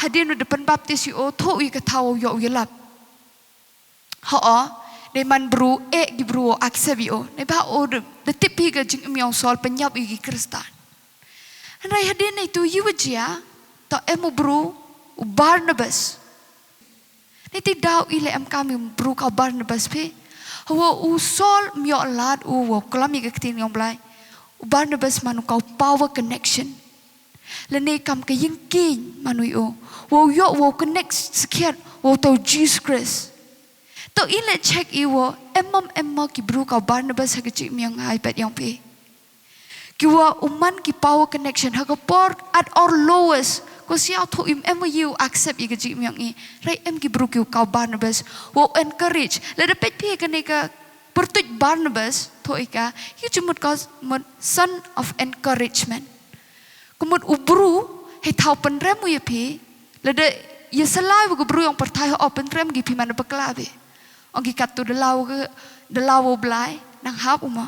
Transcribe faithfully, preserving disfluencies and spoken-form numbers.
hadien u da pynbaptis ïa u, thoh u ïa ka thaw u ïoh u ïalap. Ho, dei man bru, eh, ki bru u accept ïa u. Neibhah u da, da tip hi ka jingim ïa u Saul, pynïap ïa ki Khristan. Hynrei hadien neitu ïa u jia, to em u bru, u Barnabas. Niti daw i leh em kam ïa u bru ka u Barnabas phi. Hawa u Saul ym ïoh lad u wow klam ïa ka ktien jong u Blai. U Barnabas man u ka u power connection. Lane kam ka ïing kieñ man u ïa u. Wow ïoh wow connect skhiat wow to Jesus Christ. To i leh check i wow em ym em mo ki bru ka u Barnabas ha ka jingim ïa nga bad ïa phi. Ki wa u man ki power connection ha ka por at our lowest. Ko sia thoh im em ïa u accept ïa ka jingim ïa i. Hynrei em ki bru ki u ka u Barnabas. Wow encourage. Lada peit phi kane ka pyrtuit Barnabas, thoh i ka, ïa u jingmut ka mut son of encouragement. Ka mut u bru, hei thaw pynrem u ïa phi, lada ïa sa lai wa ka bru ïong pyrthai ho pynrem ki phi man bakla phi. Ong ki katto da law ka, da law u Blai, nang hap u mo.